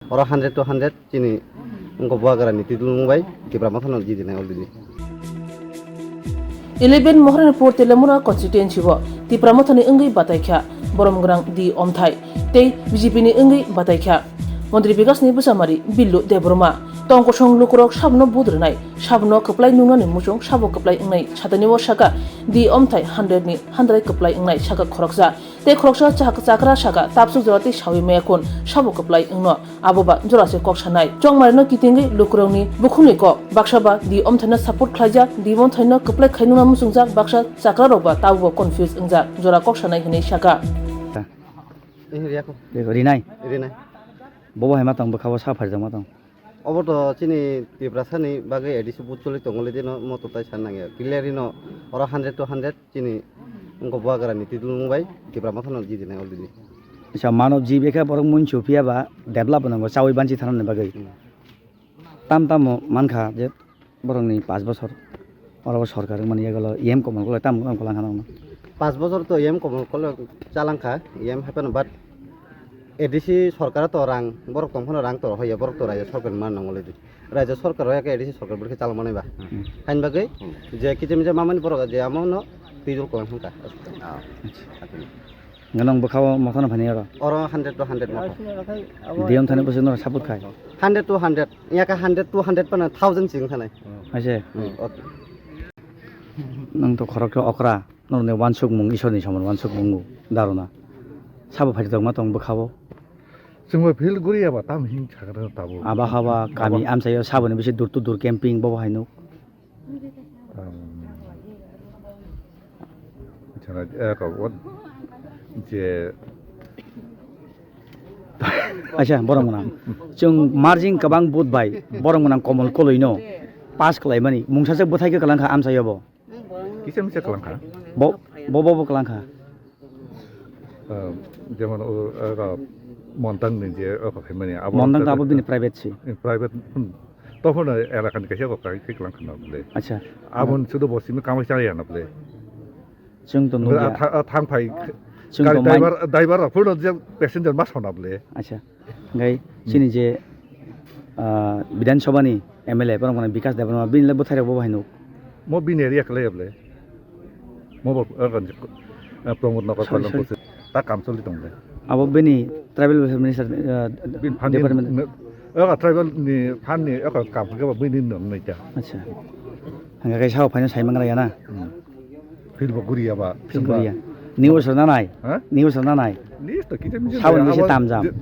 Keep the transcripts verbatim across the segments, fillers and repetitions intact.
Oro hundred to hundred chini wngkha Bubagra ni twi dulmung bai Tipra Motha no jidinai already. Eleven Maharanipur Teliamura constituency o Tipra Motha ni wngwi bataikha borom gwnang D Omthai tei B J P ni wngwi bataikha Montri Bikash ni bwsamari Billu Debbarma. Tong kosong lukurok sabono vote rwnai, sabono kwplai nungnani muchung sabo kwplai wngnai satani o saka D Omthai hundred ni hundred kwplai wngnai saka khoroksa. Tei khoroksa chak-, chakra saka, "Tapsuk jora tei sawi maya kun, sabo kwplai wngno." Abo ba jora se kok sanai. Chongmari no kitingwi lukurokni bukhukni kok. Baksa ba D Omthai no support khlaijak, D Omthai no kwplai khai nungna muchungjak, baksa chakra rok ba tabo bo confuse wngjak. Jora kok sanai hinwi saka. Eh, riya ko. Rinai. Rinai. Bobo hai ma tong, bwkha bo sa pharijak ma tong. Obo to chini Tiprasa ni bagwi A D C booth choli tongo le dino moto tai san nangya. Clearly no oro hundred to hundred chini wngkha Bubagra ni twi dulmung bai Tipra Motha no jidinai already. Acha, mano jibe khe borok muichu phiya ba develop nango chawi banchi thana ni bagwi. Hmm. Tam tamo mankha je borok ni paanch bosor. Oro bo sorkar wngmani yagulo E M Komol Koloi tamo tamo kwlangkha nokno. Paanch bosor to E M Komol Koloi chalangkha, E M hapheno, but A D C sorkar to rang, borok tong phano rang to rohorya, borok to raijyo sorkar ni man nangoledi. Raijyo sorkar rohorya khe A D C sorkar bwrwi khe chalok manai ba. Hmm. Hain bagwi je kichim je mamani borok je amo no twijol kwlang thangkha. Ah. Acha. Ganang bwkha o motha no phani oro. Oro hundred to hundred motha. D Omthai ni bwswk no support khai. Hundred to hundred. Yaka hundred, two hundred pana thousand ching thanai. Aise. Hmm, okay. Nang to khorok khe okra, nang ni wansuk mung, Isor ni samung wansuk mung darona. Sabo phai tongma tong bwkha o. Chwngbo feel guriya ba tam hing sakra tabo. Aba haba kami amchaio saboni bisi dur to dur camping bobo haino. Um, chana, eh, ka, what? Je. Acha, borok gwnang. Chwng margin kwbang vote bai borok gwnang Komol Koloi no pass khlaimani mungsa se bwthai khe kwlangkha amchaio bo. Kisa misa kwlangkha. Bo, bo, bo, bo kwlangkha. Ah, jemon o, o, Montang ni je o khaimani abo Montang to abo bini private si. Private, hmm. Tophano elakani kaisa kok kai kwlangkha na bole. Acha. Abon sudo bo simi kamai chaya na bole. Chwng to nugya. Thang phai. Chwng gari to driver, driver rok phano je passenger ma sona bole. Acha. Hingke chini je, ah, Bidhan Sabha ni M L A borok mane Bikash Debbarma bini le bwthai rok bo hai nuk. Mo bini area khlai ble. Mo bo, ah, Pramod Nagar Sorry, Kalyan sorry. Bose. Ta kam choli tong le. Abo bini tribal welfare minister, ah, Bin fund ni department. Ne, ah, tribal ni fund ni, ah, kam ke ba bini no nai ta. Acha. Hingke kai sao phaino sai mangra ya na. Hmm. Feel bo guriya ba. Feel guriya. News rok na nai. Ha? News rok na nai. News to kita misa. Sao ni bisi abo tam jam. Je,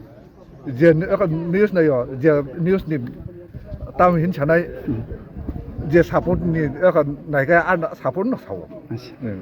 je, aka news nayo, je news ni tam hin sanai, hmm, je support ni, aka naikha, ah, support no sao. Acha. Hmm.